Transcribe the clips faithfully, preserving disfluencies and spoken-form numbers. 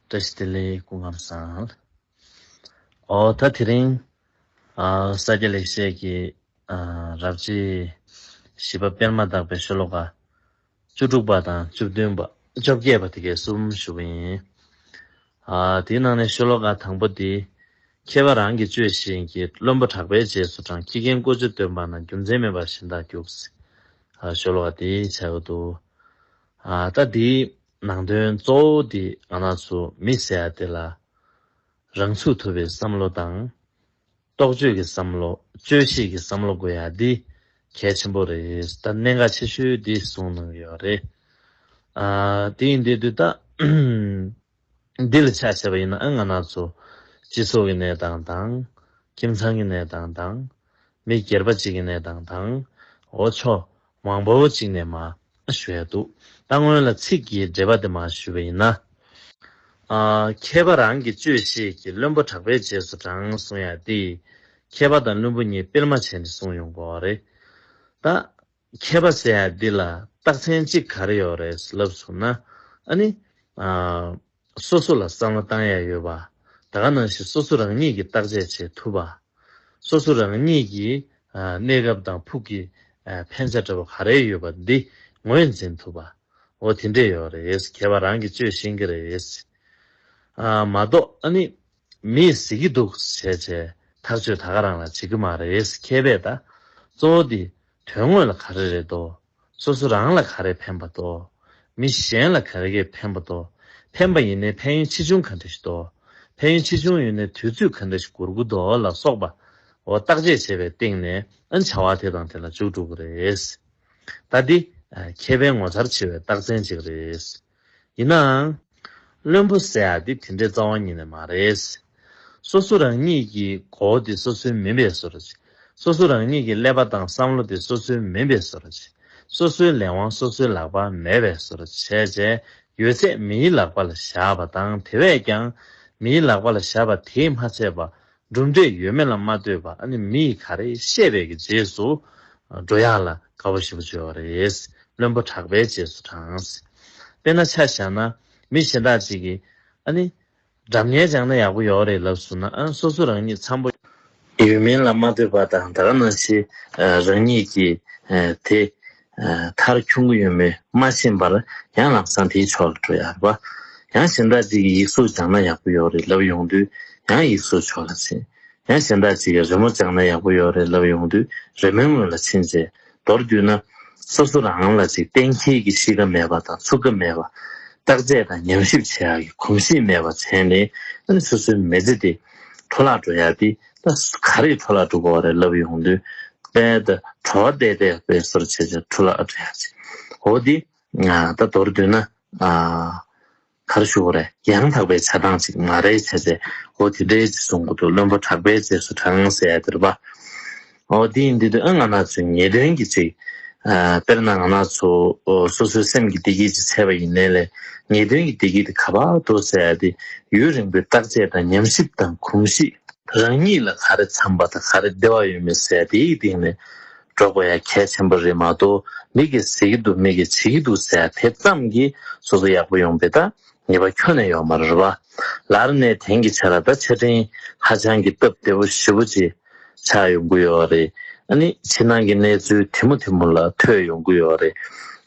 བཀྲ་ཤིས་བདེ་ལེགས། སྐུ་ཁམས་བཟང་། ཨོ་ད་དེ་རིང་ཨ་ས་སྐྱ་ལེགས་བཤད་ཀྱི་ཨ་རབ་བྱེད་བཞི་པ་དཔེར་མ་དག་པའི་ཤོ་ལོ་ཀ་བཅུ་དྲུག་པ་དང་བཅུ་བདུན་པ། བཅོ་བརྒྱད་པ་དེ་གའི་གསུམ་ཞུ་བ་ཡིན། ཨ་དེའི་ནང་ནས་ཤོ་ལོ་ཀ་དང་པོ་དེ། མཁས་པ་རང་གི་སྤྱོད་བཞིན་གྱི་བླུན་པོ་གྲགས་པའི་རྗེས་སུ་འབྲང་། ཁྱི་རྒན་ཀོ་ཅོ་སྟོན་པ་ན། རྒྱུ་མཚན་མེད་པར་གཞན་དག་རྒྱུག། ཨ་ཤོ་ལོ་ཀ་དེ་བྱ་དགོས་འདུག་ཨ་ད་དེའི་ནང་དོན་གཙོ་བོ་དེ་ང་རང་ཚོ་མི་ཟེར་ཡ་དེ་ལ་རང་ཚུགས་ཐུབ་པའི་བསམ་བློ་དང་། རྟོག་དཔྱོད་ཀྱི་བསམ་བློ། དཔྱོད་ཤེས་ཀྱི་བསམ་བློ་དགོས་ཡ་འདི་གལ་ཆེན་པོ་རེད། ད་གནད་འགག་ཆེ་ཤོས་འདི་གསུངས་གནང་གི་ཡོད་རེད། ཨ་དེ་ཡིན་དུས་ད་འདི་ལ་ཆ་བཞག་པ་ཡིན་ན། ཨ་ང་རང་ཚོ་སྤྱི་ཚོགས་ཀྱི་གནས་སྟངས་དང་། ཁྱིམ་ཚང་གི་གནས་སྟངས་དང་། མི་སྒེར་པ་གཅིག་གི་གནས་སྟངས་དང་། འོ་ཕྱོགས་མང་པོ་གཅིག་ནས་མར་ཞུ་ཡ་འདུག་ད་སྔོན་ལ་ཚིག་གི་འགྲེལ་པ་དེ་མར་ཞུས་པ་ཡིན་ན། ཨ་མཁས་པ་རང་གི་སྤྱོད་ཤེས་ཀྱི། བླུན་པོ་གྲགས་པའི་རྗེས་སུ་འབྲང་གསུང་ཡ་དེ། མཁས་པ་དང་བླུན་པོ་གཉིས་དཔེར་མ་བྱས་ནས་གསུངས་ཡོང་གི་ཡོད་རེད། ད་མཁས་པ་ཟེར་ཡ་འདི་ལ་རྟགས་མཚན་གཅིག་ག་རེ་ཡོད་རེད་ལབ་སོང་ན། ཨ་ནི་ཨ་སོ་སོ་ལ་བསམ་བློ་བཏང་ཡ་ཡོད་པ། ད་ག་ནང་བཞིན་སོ་སོ་རང་ཉིད་ཀྱིས་བརྟག་དཔྱད་བྱེད་ཐུབ་པ། སོ་སོ་རང་ཉིད་ཀྱི་ཨ་གནས་སྐབས་དང་ཕུགས་ཀྱི་ཨ་ཕན་ཆ་འདྲ་བ་ག་རེ་ཡོད་པ་འདི་ངོས་འཛིན་ཐུབ་པ། འོ་དེ་འདྲས་ཡོད་རེད། མཁས་པ་རང་གི་སྤྱོད་ཤེས་ཀྱི་རེད། ཨ་མ་གཏོགས་ཨ་ནི་མིས་ཟེར་གྱི་འདུག་བྱས་བྱས་ཐག་གཅོད་ད་ག་རང་ལ་བྱེད་ཀྱི་མ་རེད། མཁས་པས་ད་གཙོ་བོ་འདི་དོན་དངོས་ལ་ག་རེ་རེད་དོ། སོ་སོ་རང་ལ་ག་རེ་ཕན་པ་དོ། མི་གཞན་ལ་ག་རེ་གས་ཕན་པ་དོ། ཕན་པ་ཡིན་ནའི་ཕན་ཡོན་ཆེ་ཆུང་ག་འདྲ་ཞིག་དོ། ཕན་ཡོན་ཆེ་ཆུང་ཡོད་ནའི་དུས་ཚོད་ག་འདྲ་ཞིག་འགོར་གི་དོ་ལ་སོགས་པ། འོ་བརྟག་དཔྱད་བྱས་པའི་སྟེང་ནས་ཨ་ནི་བྱ་བ་དེ་དང་དེ་ལ་འཇུག་འགྲོ་གི་རེད། ད་འདི་ཨ་མཁས་པའི་ངོ་མཚར་ཆེ་བའི་རྟགས་མཚན་ཅིག་རེད། ཡིན་ནའང་། བླུན་པོ་ཟེར་ཡ་འདི་དེ་འདྲའི་རྩ་བ་ཉིད་ནས་མ་རེད། སོ་སོ་རང་ཉིད་ཀྱི་མགོ་བོ་དེ་སོ་སོའི་མིན་པའི་བཟོ་འདྲ་ཅིག་སོ་སོ་རང་ཉིད་ཀྱི་ཀླད་པ་དང་བསམ་བློ་དེ་སོ་སོའི་མིན་པའི་བཟོ་འདྲ་ཅིག་སོ་སོའི་ལས་དབང་སོ་སོའི་ལག་པར་མེད་པའི་བཟོ་འདྲ་བྱས་བྱས། ཡོད་ཚད་མིའི་ལག་པ་ལ་བཞག་པ་དང་། དེ་བས་ཀྱང་མིའི་ལག་པ་ལ་བཞག་པ་དེས་མ་ཚད་པ། གྲུབ་འབྲས་ཡོད་མེད་ལ་མ་ལྟོས་པ། ཨ་ནི་མི་ཡིས་ག་རེ་བཤད་པའི་གི་རྗེས་སུ་འགྲོ་ཡག་ལ་དགའ་པོ་ཞེ་པོ་ཅིག་ཡོད་རེད། བླུན་པོ་གྲགས་པའི་རྗེས་སུ་འབྲང་། དཔེར་ན་ཆ་བཞག་ན། མི་གཞན་དག་ཅིག་གིས་ཨ་ནི་སྒྲ་སྙན་སྦྱངས་ན་ཡག་པོ་ཡོད་རེད་ལབ་སོང་ན། ཨ་སོ་སོ་རང་ཉིད་འཚམ་པོ་ཡོད་མིན་ལ་མ་ལྟོས་པ་དང་། ད་ག་ནང་བཞིན་རང་ཉིད་ཀྱིས་དེ་མཐར་འཁྱོངས་ཀྱི་ཡོད་མེད་མ་ཤེས་པར་ཡང་ལམ་སང་དེའི་ཕྱོགས་ལ་འགྲོ་ཡག་རེད་པ། ཡང་གཞན་དག་ཅིག་གིས་ཡིག་གཟུགས་སྦྱངས་ན་ཡག་པོ་ཡོད་རེད་ལབ་ཡོང་དུས་ཡང་ཡིག་གཟུགས་ཕྱོགས་ལ་ཕྱིན། ཡང་གཞན་དག་ཅིག་གིས་རི་མོ་སྦྱངས་ན་ཡག་པོ་ཡོད་རེད་ལབ་ཡོང་དུས་རི་མོའི་ངོས་ལ་ཕྱིན་རྗེས། མདོར་བསྡུས་ན། སོ་སོ་རང་ལ་ཅིག་གཏན་འཁེལ་གྱི་གཤིས་ཀ་མེད་པ་དང་ཚུགས་ཀ་མེད་པ། བརྟག་དཔྱད་དང་ཉམས་ཞིབ་བྱེད་ཡག་གི་གོམས་གཤིས་མེད་པ་བྱས་ནས། ཨ་ནི་སོ་སོའི་མི་ཚེ་དེ་འཕྲོ་བརླག་འགྲོ་ཡག་དེ་ད་ག་རེས་འཕྲོ་བརླག་འགྲོ་དགོས་རེད་ལབ་ཡོང་དུས། དཔེ་ད་བྲོ་བ་བརྡལ་བརྡལ་བའི་བཟོ་འདྲ་བྱས་བྱས་འཕྲོ་བརླག་འགྲོ་ཡག་ཅིག་འོ་དེ་ད་མདོར་བསྡུས་ན། ཨ། ག་རེ་ཞུ་དགོས་རེད། ཡང་དག་པའི་བྱ་སྟངས་ཅིག་མ་རེད་བྱས་ཏེ། འོ་དེ་འདྲའི་ཅིག་གསུང་གི་འདུག་བླུན་པོ་གྲགས་པའི་རྗེས་སུ་འབྲང་ཟེར་ཡ་དེ་རེད་པ། འོ་དེ་ཡིན་དུས་ཨ་ང་རང་ཚོའི་ངེས་དོན་གྱི་ཅིག་ཨ་དཔེར་ན་ང་རང་ཚོ་འོ་སོ་སོའི་སེམས་ཀྱི་བདེ་སྐྱིད་ཅིག་འཚོལ་བ་ཡིན་ནའི་ལས། ངེས་དོན་གྱི་བདེ་སྐྱིད་དེ་ག་པར་འདུག་ཟེར་ཡ་དེ་ཡུན་རིང་པོའི་བརྟག་དཔྱད་དང་ཉམས་ཞིབ་དང་གོམས་གཤིས། རང་ཉིད་ལ་ག་རེ་འཚམ་པ་དང་ག་རེ་བདེ་བ་ཡོད་མེད་ཟེར་དེའི་སྟེང་ནས་འགྲོ་དགོས་ཡ་གལ་ཆེན་པོ་རེད་མ་གཏོགས། མི་གིས་ཟེར་གྱི་འདུག་མི་གིས་བྱེད་ཀྱི་འདུག་ཟེར་ཡ་དེ་ཙམ་གྱིས་སོ་སོ་ཡག་པོ་ཡོང་པའི་ད་ངེས་པ་ཁྱོན་ནས་ཡོད་མ་རེད་པ། ལར་ནས་དེང་གི་ཆ་ལ་ད་ཆ་འཕྲིན་ཧ་ཅང་གི་སྟབས་བདེ་པོ་ཞེ་པོ་ཅིག་ཆགས་ཡོང་གི་ཡོད་རེད། ཨ་ནི་ཕྱི་ནང་གི་གནས་ཚུལ་དེ་མོ་དེ་མོ་ལ་ཐོས་ཡོང་གི་ཡོད་རེད།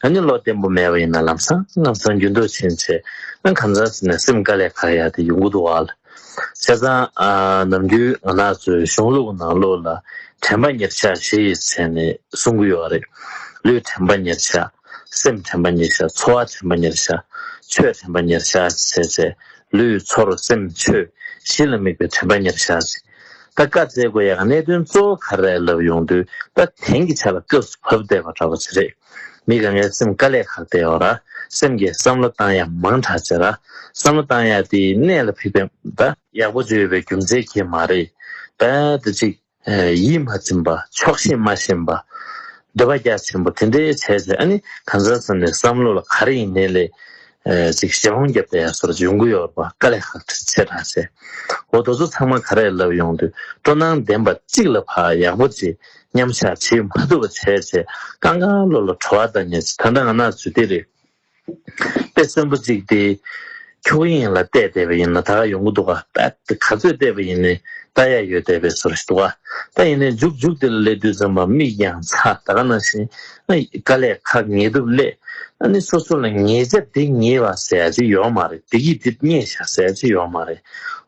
ཨ་ནི་བློ་བརྟན་པོ་མེད་པ་ཡིན་ན་ལམ་སང་ལམ་སང་འགྱུར་ལྡོག་ཕྱིན་ཚེ། ཨ་གང་ཟག་ཟེར་ནས་སེམས་དཀའ་ལས་ཁག་ཡ་དེ་ཡོང་གི་འདུག་བ། བྱས་ཙང་ཨ་ནམ་རྒྱུན་ང་རང་ཚོའི་གཞུང་ལུགས་ནང་ལོགས་ལ་དྲན་པ་ཉེར་བཞག་བཞི་ཡི་ཚད་ནས་གསུང་གི་ཡོད་རེད། ལུས་དྲན་པ་ཉེར་བཞག་སེམས་དྲན་པ་ཉེར་བཞག་ཚོར་བ་དྲན་པ་ཉེར་བཞག་ཆོས་དྲན་པ་ཉེར་བཞག་བྱས་བྱས། ལུས་ཚོར་སེམས་ཆོས་བཞི་ལ་དམིགས་པའི་དྲན་པ་ཉེར་བཞག་ཅིག་ད་བཀའ་སྩལ་དགོས་ཡག་གནད་དོན་གཙོ་བོ་ག་རེ་རེད་ལབ་ཡོང་དུས། ད་དེང་གི་ཆ་ལ་སྐབས་སུ་བབས་བསྡད་པ་འདྲ་པོ་ཅིག་རེད། མི་གང་གའི་སེམས་དཀའ་ལས་ཁག་བསྡད་ཡོད་ར། སེམས་ཀྱི་བསམ་བློ་བཏང་ཡ་མང་དྲགས་བྱས་ར། བསམ་བློ་བཏང་ཡ་དེ་གནད་ལ་འཕིགས་པའི་ད་ཡག་པོ་བརྗོད་པའི་རྒྱུ་མཚན་གྱིས་མ་རེད། ད་དེ་ཅིག་ཡིད་མ་ཚིམ་པ། ཆོག་ཤེས་མ་ཤེས་པ། འདོད་པ་རྒྱ་ཆེན་པོ་དེ་འདྲའི་བྱས་བྱས། ཨ་ནི་གང་ཟག་ཚོ་ནས་བསམ་བློ་ལ་ག་རེ་ཡིན་ནའི་ལས། ཅིག་ཞེ་སྡང་རྒྱབ་བསྡད་ཡ་བཟོ་འདྲ་ཅིག་ཡོང་གི་ཡོད་རེད་པ། དཀའ་ལས་ཁག་ཆེ་དྲགས་བྱས། འོ་དེ་ཚོ་ཚང་མ་ག་རེ་ལབ་ཡོང་དུས་སྤྲོ་སྣང་ལྡན་པ་གཅིག་ལ་ཕར་ཡག་པོ་ཅིག་མཉམ་བཞག་བྱེད་མ་ཐུབ་པ་བྱས་བྱས། རྐང་རྐང་ལོ་ལ་བྲོ་བ་བཏང་ཉེན་ཅིག་ད་ལྟ་ང་རང་ཚོ་དེ་རེད། དཔེ་གསོན་པོ་གཅིག་དེ། ཁྱུག་དབྱིངས་ལ་བལྟས་བསྡད་པ་ཡིན་ན་ད་ག་ཡོང་གི་འདུག་ག་ད་ག་ཚོད་བལྟས་པ་ཡིན་ནའི་ལྟ་ཡ་ཡོད་བསྡད་པའི་བཟོ་འདྲ་ཞིག་འདུག་ག་ད་ཡིན་ནའི་མཇུག་མཇུག་དེ་ལ་སླེབས་དུས་ཙམ་པ་མིག་ཡང་ཚ། ད་ག་ནང་བཞིན་ཨ་དཀའ་ལས་ཁག་ངེས་ཐུབ་སླེབས། ཨ་ནི་སོ་སོ་ལ་ཉེས་ཆད་འདི་ཉེས་པ་ཟེར་ཡ་ཅིག་ཡོད་མ་རེད། བདེ་སྐྱིད་འདི་རྙེད་བཞག་ཟེར་ཡ་ཅིག་ཡོད་མ་རེད།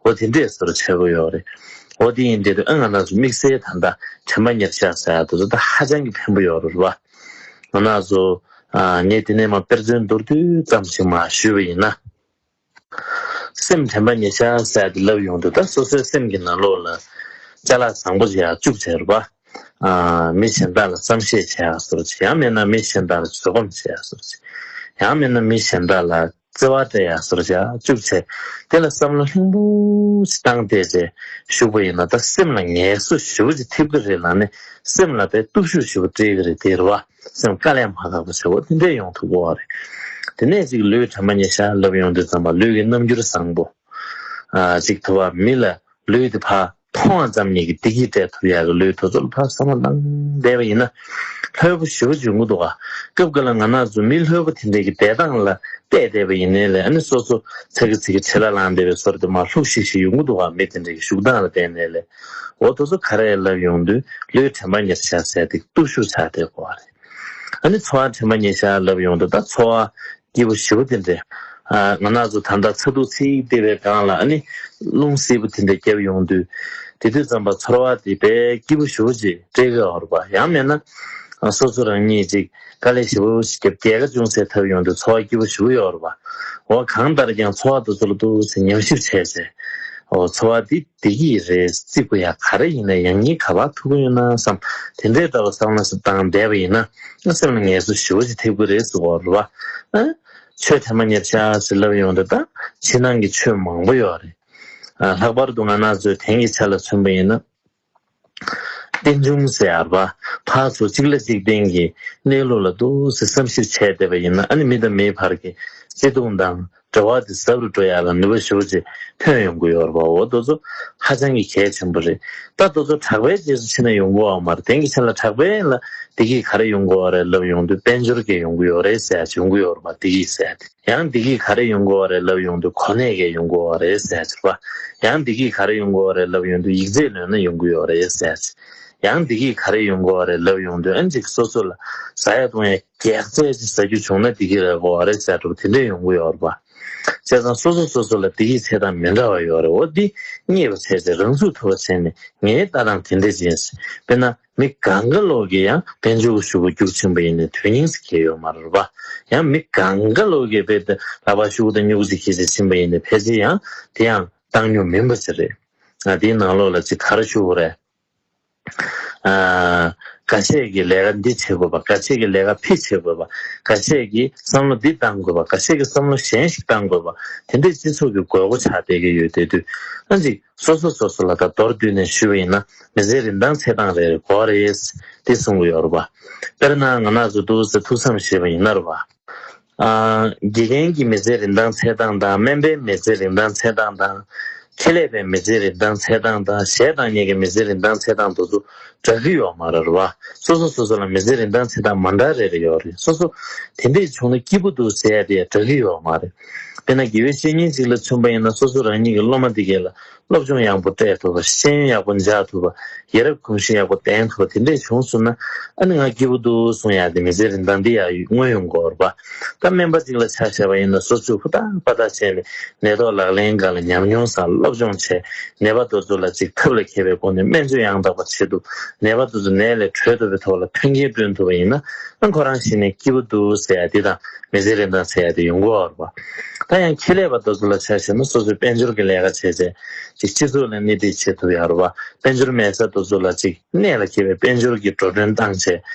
འོ་དེ་འདྲས་བཟོ་འདྲ་ཆགས་ཀྱི་ཡོད་རེད། འོ་དེ་ཡིན་དུས་ཨ་ང་རང་ཚོ་དམིགས་བསལ་ད་ལྟ་དྲན་པ་ཉེར་བཞག་ཟེར་ཡ་དེ་ཚོ་ད་ཧ་ཅང་གི་ཕན་པོ་ཡོད་རེད་བ། ང་རང་ཚོ་ཨ་ངས་དེ་ནས་མར་དཔེར་མཚོན་མདོར་བསྡུས་ཙམ་ཞིག་མར་ཞུས་པ་ཡིན་ན། སེམས་དྲན་པ་ཉེར་བཞག་ཟེར་ཏེ་ལབ་ཡོང་དུས་ད་སོ་སོའི་སེམས་ཀྱི་ནང་ལོགས་ལ་ཅ་ལག་བཟང་པོ་ཅིག་ཡར་བཅུག་བྱས་རེད་པ། ཨ་མི་གཞན་དག་ལ་བསམ་ཤེས་བྱེད་ཡག་བཟོ་འདྲ་ཅིག་ཡང་མིན་ན་མི་གཞན་དག་ལ་བཟོད་སྒོམ་བྱེད་ཡག་བཟོ་འདྲ་ཅིག་ཡང་མིན་ན་མི་གཞན་དག་ལ་བརྩེ་བ་སྤྲད་ཡག་བཟོ་འདྲ་ཅིག་ཡར་བཅུག་བྱས། དེ་ལ་བསམ་བློ་ལྷིང་པོ་ཞིག་བཏང་བསྡད་བྱས་བཞུགས་པ་ཡིན་ན་ད་སེམས་ལ་ངལ་གསོ་ཞེ་པོ་ཅིག་ཐེབས་ཀྱི་རེད་ལབ་ནས་སེམས་ལ་དཔེ་སྟོབས་ཤུགས་ཞེ་པོ་སྤྲད་ཀྱི་རེད། དེ་རེད་བ། སེམས་དཀའ་ལས་མ་ཁག་པ་བྱེད་དགོས་དེ་འདྲས་ཡོང་ཐུབ་དགོས་པ་རེད། དེ་ནས་ཅིག་ལུས་དྲན་པ་ཉེར་བཞག་ལབ་ཡོང་དུས་ཙམ་པ་ལུས་ཀྱི་རྣམ་འགྱུར་བཟང་པོ། ཨ་ཅིག་ཐུབ་པ་མི་ལ་ལུས་དེ་ཕར་མཐོང་བ་ཙམ་ཉིད་ཀྱི་བདེ་སྐྱིད་སྤྲད་ཐུབ་ཡག་གི་ལུས་དེ་ཚོ་ལ་ཕར་བསམ་བློ་བཏང་བསྡད་པ་ཡིན་ན། ལྷོད་པོ་ཞེ་པོ་ཅིག་ཡོང་གི་འདུག་ག་སྐབས་འགའ་ལ་ང་རང་ཚོ་མི་ལྷོད་པོ་དེ་འདྲས་ཀྱི་བསྡད་སྟངས་ལ་བལྟས་བསྡད་པ་ཡིན་ནའི་ལས་ཨ་ནི་སོ་སོ་ཚ་གི་ཚི་གི་ཁྲེལ་ལ་ལངས་བསྡད་པའི་བཟོ་འདྲ་དེ་མར་ལྷུག་ཤིག་ཤིག་ཡོང་གི་འདུག་ག་མི་དེ་འདྲས་ཀྱི་བཞུགས་སྟངས་ལ་བལྟས་ནའི་ལས། འོ་དེ་ཚོ་ག་རེ་ལབ་ཡོང་དུས་ལུས་དྲན་པ་ཉེར་བཞག་ཟེར་དེ་སྟོབས་ཤུགས་ཆགས་བསྡད་དགོས་པ་རེད། ཨ་ནི་ཚོར་བ་དྲན་པ་ཉེར་བཞག་ལབ་ཡོང་དུས་ད་ཚོར་བ་སྐྱིད་པོ་ཞེ་པོ་དེ་འདྲས། ཨ་ང་རང་ཚོ་ད་ལྟ་ཚ་གདུག་ཚིག་བསྡད་པའི་སྒང་ལ་ཨ་ནི་རླུང་བསིལ་པོ་དེ་འདྲས་བརྒྱབ་ཡོང་དུས་དེ་དུས་ཙམ་པ་ཚོར་བ་དེ་དཔེ་སྐྱིད་པོ་ཞེ་པོ་ཅིག་སྤྲད་ཀྱི་ཡོད་རེད་པ། ཡང་མིན་ན་ཨ་སོ་སོ་རང་ཉིད་ཅིག་དཀའ་ལས་ཞེ་པོ་ཞིག་བརྒྱབ་རྒྱལ་ཁ་ཅུང་ཟད་ཐོབ་ཡོང་དུས་ཚོར་བ་སྐྱིད་པོ་ཞེ་པོ་ཡོད་རེད་པ། འོ་གང་ལྟར་ཀྱང་ཚོར་བ་དེ་ཚོ་ལ་ཏོག་ཙམ་ཉམས་ཞིབ་བྱས་ཚེ། འོ་ཚོར་བ་འདི་བདེ་སྐྱིད་རེད། བརྩི་དགོས་ཡག་ག་རེ་ཡིན་ན་ཡང་སྙིང་ག་པར་ཐུག་གི་ཡོད་ན་བསམ། དེ་འདྲའི་ལྟ་བུ་བསམ་བློ་ཞིག་བཏང་བསྡད་པ་ཡིན་ན་སེམས་ལ་ངལ་གསོ་ཞེ་པོ་ཅིག་ཐེབས་ཀྱི་རེད་ཟེར་བ་རེད་བ། ཨ། ཆོས་དྲན་པ་ཉེར་བཞག་ཅེས་ལབ་ཡོང་དུས་ད་ཕྱི་ནང་གི་ཆོས་མང་པོ་ཡོད་རེད། ཨ། ལྷག་པར་དུ་ང་རང་ཚོའི་དེང་གི་ཆ་ལ་མཚོན་པ་ཡིན་ན། རྟེན་འབྱུང་ཟེར་ཡ་རེད་བ། ཕར་ཚུར་གཅིག་ལ་གཅིག་བརྟེན་གྱི་གནས་ལུགས་ལ་ཏོག་ཙམ་བསམ་ཞིབ་བྱས་བསྡད་པ་ཡིན་ན་ཨ་ནི་མི་དང་མིའི་བར་གྱི་བརྩེ་དུང་དང་འབྲེལ་བ་དེ་ཟབ་རུ་འགྲོ་ཡ་ལ་ནུས་པ་ཞེ་པོ་ཅིག་ཐོན་ཡོང་གི་ཡོད་རེད་བ། འོ་དེ་ཚོ་ཧ་ཅང་གི་གལ་ཆེན་པོ་རེད། ད་དེ་ཚོ་གྲགས་པའི་རྗེས་སུ་ཕྱིན་ན་ཡོང་གི་ཡོད་མ་རེད། དེང་གི་ཆ་ལ་གྲགས་པའི་ལ་བདེ་སྐྱིད་ག་རེ་ཡོང་གི་ཡོད་རེད་ལབ་ཡོང་དུས་དཔལ་འབྱོར་གྱི་ཡོང་གི་ཡོད་རེད་ཟེར་ཡ་ཅིག་ཡོང་གི་ཡོད་རེད་བ། བདེ་སྐྱིད་ཟེར་ཡ་དེ། ཡང་བདེ་སྐྱིད་ག་རེ་ཡོང་གི་ཡོད་རེད་ལབ་ཡོང་དུས་གོ་གནས་ཀྱི་ཡོང་གི་ཡོད་རེད་ཟེར་ཡ་ཅིག་རེད་བ། ཡང་བདེ་སྐྱིད་ག་རེ་ཡོང་གི་ཡོད་རེད་ལབ་ཡོང་དུས་ཡིག་ཚད་ལོན་ན་ཡོང་གི་ཡོད་རེད་ཟེར་ཡ་ཅིག་ཡང་བདེ་སྐྱིད་ག་རེ་ཡོང་གི་ཡོད་རེད་ལབ་ཡོང་དུས་ཨ་ནི་ཅིག་སོ་སོ་ལ་ཟ་ཡ་འཐུང་ཡ་གེགས་ཚད་ཅིག་ཟ་རྒྱུ་བྱུང་ན་བདེ་སྐྱིད་རག་གི་ཡོད་རེད་ཟེར་ཡ་འདྲ་པོ་དེ་འདྲས་ཡོང་གི་ཡོད་རེད་བ། བྱས་ཙང་སོ་སོ་སོ་སོ་ལ་བདེ་སྐྱིད་ཚད་དང་མི་འདྲ་བ་ཡོད་རེད། འོ་འདི་རྙེད་པ་བྱས་ཚེ་རང་ཚུགས་ཐུབ་པ་བྱས་ནས་ངའི་ལྟ་སྟངས་དེ་འདྲས་ཅིག་ཡིན། དཔེར་ན། མི་གང་ག་ལོག་གིས་ཡང་དཔལ་འབྱོར་གྱི་ཤུགས་རྒྱུག་ཕྱིན་པ་ཡིན་ནའི་དོན་སྙིང་ཟེར་གྱི་ཡོད་མ་རེད་པ། ཡང་མི་གང་ག་ལོག་གིས་དཔེ་ལག་པ་ཤུགས་དང་སྨྱུ་གུ་ཅིག་ཁྱེར་ཏེ་ཕྱིན་པ་ཡིན་ནའི་ཕལ་ཆེར་ཡང་དེ་ཡང་བཏང་མྱོང་མིན་པ་ཅིག་རེད། ང་དེའི་ནང་ལོགས་ལ་ཅིག་ག་རེ་ཞུ་དགོས་རེད། ཨ། འགའ་ཤས་ཀྱིས་ལས་ཀ་འདི་བྱེད་དགོས་པ། འགའ་ཤས་ཀྱིས་ལས་ཀ་ཕྱི་བྱེད་དགོས་པ། འགའ་ཤས་ཀྱིས་བསམ་བློ་འདི་བཏང་དགོས་པ། འགའ་ཤས་ཀྱིས་བསམ་བློ་གཞན་ཞིག་བཏང་དགོས་པ། དེ་འདྲའི་སྤྱི་ཚོགས་ཀྱི་དགོས་མཁོ་ཆགས་བསྡད་ཀྱི་ཡོད་དེ་དུས་ཨ་ཅིག་སོ་སོ་སོ་སོ་ལ་ད་མདོར་བསྡུས་ནས་ཞུས་པ་ཡིན་ན་མི་ཚེའི་རིན་ཐང་ཚད་སྟངས་རེ་རེ་དགོས་རེད་དེ་གསུང་གི་ཡོད་རེད་པ། དཔེར་ན་ང་རང་ཚོ་ཏོག་ཙམ་ཐུགས་བསམ་བཞེས་པ་ཡིན་ན་རེད་པ། ཨ། དགེ་རྒན་གྱི་མི་ཚེའི་རིན་ཐང་ཚད་སྟངས་དང་སྨན་པའི་མི་ཚེའི་རིན་ཐང་ཚད་སྟངས་དང་། ཁེ་ལས་པའི་མི་ཚེའི་རིན་ཐང་ཚད་སྟངས་དང་གཞས་བཏང་མཁན་གྱི་མི་ཚེའི་རིན་ཐང་ཚད་སྟངས་དེ་ཚོ་འདྲ་གི་ཡོད་མ་རེད་པ། སོ་སོ་སོ་སོ་ལ་མི་ཚེའི་རིན་ཐང་ཚད་སྟངས་མ་འདྲ་རེ་རེ་ཡོད་རེད། སོ་སོ་དེ་འདྲས་བྱུང་ན་སྐྱིད་པོ་འདུག་ཟེར་ཡ་དེ་འདྲ་གི་ཡོད་མ་རེད། དཔེར་ན་དགེ་བའི་བཤེས་གཉེན་ཅིག་ལ་མཚོན་པ་ཡིན་ན་སོ་སོ་རང་ཉིད་ཀྱི་སློབ་མ་དེ་གས་ལ་སློབ་སྦྱོང་ཡག་པོ་སྤྲད་ཐུབ་པ། ཤེས་ཡོན་ཡག་པོ་འཇགས་ཐུབ་པ། ཡ་རབས་གོམས་གཤིས་ཡག་པོ་ལྡན་ཐུབ་པ་དེ་འདྲས་བྱུང་སོང་ན་ཨ་ནི་ང་སྐྱིད་པོ་འདུག་གསུང་ཡ་དེ་མི་ཚེའི་རིན་ཐང་འདི་ཡང་མངོན་ཡོང་གི་ཡོད་རེད་པ། ད་སྨན་པ་ཅིག་ལ་ཆ་བཞག་པ་ཡིན་ན་སོ་སོས་ཧུར་ཐག་པ་ཐག་བྱས་ནས་ནད་ཐོག་ལག་ལེན་སྒང་ལ་ཉམས་མྱོང་བསགས། སློབ་སྦྱོང་བྱས། ནད་པ་དེ་ཚོ་ལ་ཅིག་ཐབས་ལ་མཁས་པའི་སྒོ་ནས་སྨན་བཅོས་ཡང་དག་པ་བྱེད་ཐུབ། ནད་པ་དེ་ཚོ་ནད་ལས་གྲོལ་ཐུབ་པའི་ཐོག་ལ་མཐུན་རྐྱེན་བསྐྲུན་ཐུབ་པ་ཡིན་ན་ཨ་ཁོ་རང་གཞི་ནས་སྐྱིད་པོ་འདུག་ཟེར་ཡ་འདི་དང་མི་ཚེའི་རིན་ཐང་ཟེར་ཡ་འདི་ཡོང་གི་ཡོད་རེད་པ། ད་ཡང་ཁེ་ལས་པ་དེ་ཚོ་ལ་ཆ་བཞག་ན་སོ་སོའི་དཔལ་འབྱོར་གྱི་ལས་ཀ་བྱས་བྱས་ཅིག་སྤྱི་ཚོགས་ལ་སྣེ་ཁྲིད་བྱེད་ཐུབ་ཡ་རེད་པ། དཔལ་འབྱོར་མེད་ས་དེ་ཚོ་ལ་ཅིག་གནད་ལ་འཁེལ་བའི་དཔལ་འབྱོར་གྱི་འགྲོ་གྲོན་བཏང་བྱས་